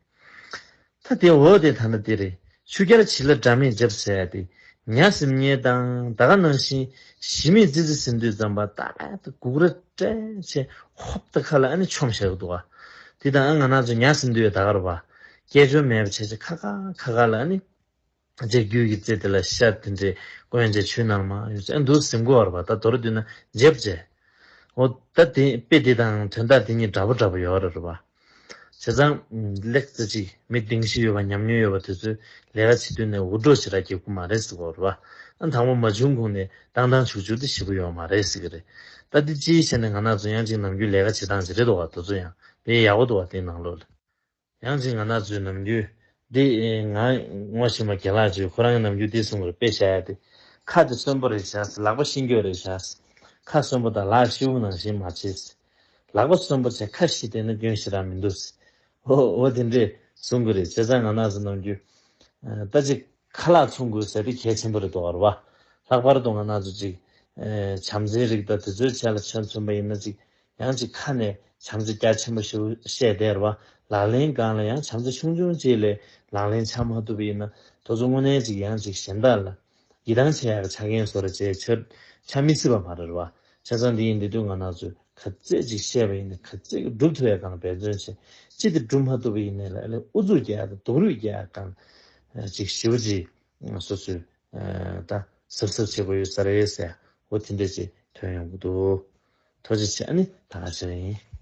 ད་དེ་འོ་དེ་ད་ནི་དེ་རེད། ཆུ་རྐྱལ་བྱི་ལ་དགྲ་མེད་རྒྱབ་ཟེར་ཡ་དེ། ཉ་ཟིན་མཁན་དང་ད་ག་ནང་བཞིན་ཞི་མི་ཙི་ཙི་ཟིན་དུས་ཙམ་པ་ད་ག་ད་སྒུག་ར་སྤྲད་བྱས་ཧོབ་ཏེ་ཁ་ལ་ཨ་ནི་ཆོམ་བཞག་གི་འདུག་ག་དེ་དང་ཨ་ང་རང་ཚོ་ཉ་ཟིན་དུས་ད་ག་རེད་པ། སྐད་ཅོར་མེད་པ་བྱས་བྱས་ཁ་ཁ་ཁ་ཁ་ལ་ཨ་ནི། རྗེ་རྒྱུད་ཀྱི་རྩེ་དེ་ལ་ཤ་དེ་འདྲས་བསྐོན་བྱས་ཆུའི་ནང་མར་ཡོད་ཚད་ཨ་འདུག་ཟིན་གོ་བ་རེད་པ། ད་མདོར་བསྡུས་ན་འཇེབ་བྱས། འོ་ད་དེ་དཔེ་དེ་དང་དོན་དག་དེ་གཉིས་འདྲ་པོ་འདྲ་པོ་ཡོད་རེད་རེད་པ། བྱས་ཙང་ལེགས་ཙི་ཅིག་མི་གདེང་གཞི་ཡོད་པ་ཉམས་མྱོང་ཡོད་པ་དེ་ཚོས་ལས་ཀ་བྱེད་དུས་ནས་འུར་སྒྲོག་ཞེ་དྲག་རྒྱག་གི་མ་རེད་ཟེར་གོ་རེད་པ། ཨ་དང་པོ་མ་བྱུང་གོང་ནས་བཏང་བཏང་བྱུག་བྱུག་དེ་ཞེ་པོ་ཡོད་མ་རེད་ཟེར་གི་རེད། ད་དེ་ཅིའི་ཕྱིར་ནས་ང་རང་ཚོ་ཡང་ཅིག་ནམ་རྒྱུན་ལས་ཀ་བྱེད་སྟངས་ཅིག་རེད་འདུག་ག་དེ་ཚོ་ཡང་དཔེ་ཡག་པོ་འདུག་ག་དེའི་ནང་ལོགས་ལ། ཡང་ཅིག་ང་རང་ཚོའི་ནམ་རྒྱུན་འདི་ང་ངོ་ཤེས་པ་རྒན་ལགས་ཚོས་ཁོ་རང་གི་ནམ་རྒྱུན་འདི་གསུང་གི་རེད། དཔེ་བཞག་ཡ་དེ། ཁ་དེ་གསོན་པོ་རེད་བཞག་ལག་པ་ཤི་འགྱོད་རེད་བཞག་ཁ་གསོན་པོ་དང་ལག་ཤི་བོ་ནང་བཞིན་མ་བྱེད། ལག་པ་གསོན་པོ་བྱས་ཁ་ཤི་བསྡད་ན་སྐྱོན་ཞེ་དྲག་མི་འདུག་འོ་འོ་དེ་འདྲས་གསུང་གི་རེད། བྱས་ཙང་ང་རང་ཚོ་ནམ་རྒྱུན་ད་ཅིག་ཁ་ལག་འཚོང་དགོས་ཟེར་དེ་གལ་ཆེན་པོ་རེད་འདུག་ག་རེད་པ། ལྷག་པར་དུ་ང་རང་ཚོ་ཅིག་བྱམས་བརྩེའི་རིགས་དང་དེ་ཚོའི་ཆ་ལ་ཆ་མཚོན་པ་ཡིན་ན་ཅིག་ཡང་ཅིག་ཁ་ནས་བྱམས་བརྩེ་རྒྱ་ཆེན་པོ་ཞིག་བཤད་བསྡད་རེད་པ། ལག་ལེན་སྒང་ལ་ཡང་བྱམས་བརྩེ་ཆུང་ཆུང་ཅིག་ལས་ལག་ལེན་ཆགས་མ་ཐུབ་པ་ཡིན་ན་དེ་ཚོ་དངོས་གནས་ཅིག་ཡང་ཅིག་གཞན་དག་ལ་ཡིད་ཐང་ཆད་ཡག་གི་ཆ་རྐྱེན་བཟོ་འདྲ་ཅིག་ཆགས་ཆགས་མི་སྲིད་པ་མ་རེད་པ། བྱས་ཙང་འདི་ཡིན་དེ་དུས་ང་རང་ཚོས་ག་ཚད་ཅིག་བཤད་པ་ཡིན་ན་ག་ཚད་ཀྱིས་སྒྲུབ་ཐུབ་ཡག་སྒང་ལ་འབད་བརྩོན་བྱས། ཅི་སྟེ་སྒྲུབ་མ་ཐུབ་པ་ཡིན་ནའི་ལ་ཨ་ལས་ཨུ་ཚུགས་རྒྱག་ཡག་དང་སྡུག་རུས་རྒྱག་ཡག་སྒང་ཅིག་ཞེ་པོ་ཅིག་སོ་སོས་ད་གཟབ་གཟབ་བྱེད་དགོས་ཡོད་ས་རེད་ཟེར་ཡ་འོ་དེ་འདྲ་ཅིག་ཐོན་ཡོང་གི་འདུག་ཐུགས་རྗེ་ཆེ། ཨ་ནི་ད་ག་ཞིག་ཡིན།